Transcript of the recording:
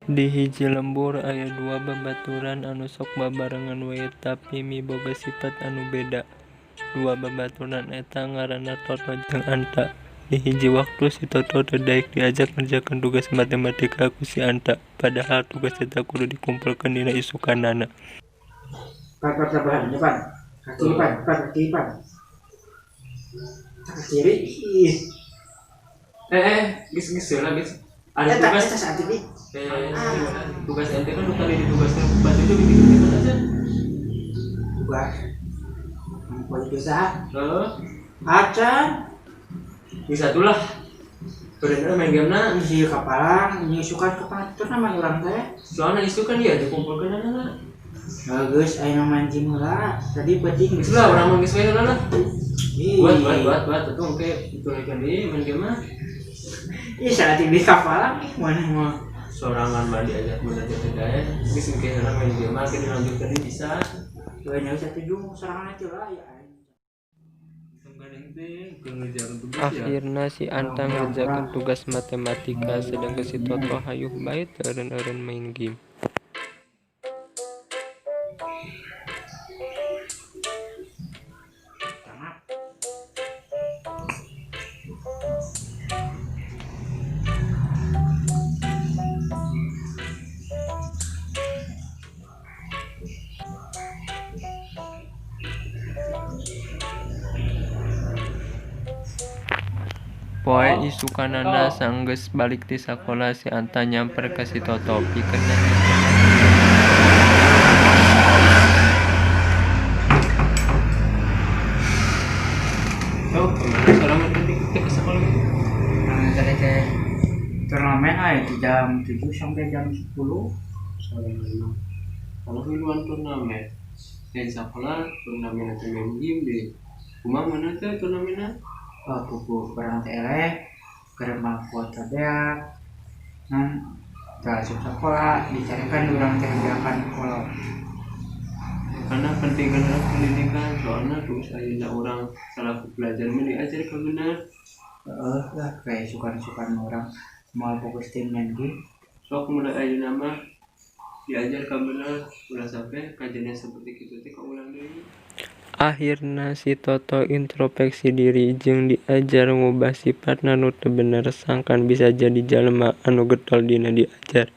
Di hiji lembur aya dua babaturan anu sok babarengan wae tapi miboga sipat anu beda. Dua babaturan eta ngaranna Toto jeung Anta. Di hiji waktu si Toto teu daek diajak ngerjakeun tugas matematika ku si Anta, padahal tugas eta kudu dikumpulkeun dina isukanana. Pan, pan, pan, pan, kaki pan, pan, kaki pan, kaki kiri. Ih. Eh, geus geus heula geus. Ada Eta tugas eta saat ini. eh tugas ente kan tadi ditugaskan batu itu bikin aja. Tugas. Mau bisa. Heeh. Acan. Bisa tuh lah. Bener main game na. Isi kapalang, nyusukan ke patur nama urang teh. Soalnya itu kan dia dikumpulkan anak. Bagus, ayo main game heula. Tadi penting. Geus lah urang mah geus we heula lah. Ih. Buat buat buat buat itu oke itu lagi di main game mah. Ih, saat ini kapalang ih mana mah. Sorangan mah diajak bener teh dae. Geus engke heula main game mah ke dilanjutkeun deui bisa. Dua nyawa satu jung serangan aja lah ya. Akhirna si Anta ngerjakeun tugas matematika sedangkan si Toto hayuh bae teu eureun-eureun main game. Poe isukanana sanggeus balik ti sakola si Anta nyamper ka si Toto pikeun nanyakeun. Oh, kemana sorangan tadi kita ke sekolah gitu? Nah, tadi teh turnamen aja di jam 7 sampai jam 10. Sorangan mah. Kalau miluan turnamen, di sekolah turnamen atau main game deh. Kumaha mana teh turnamenna? Oh, buku barang teh eleh, keur kuota beak. Nah, teu asup sekolah, dicarikan urang teh beakan kolot. Karena penting karena pendidikan, soalnya terus ayeuna urang salaku belajar mah diajar ka bener. Heeh lah, kayak sukan-sukan urang mau fokus tim main game. Sok mulai ayeuna mah diajar ka bener, ulah sampai kejadian seperti kitu teh kaulang deui. Akhirna si Toto introspeksi diri jeung diajar ngubah sipatna nu teu bener sangkan bisa jadi jalma anu getol dina diajar.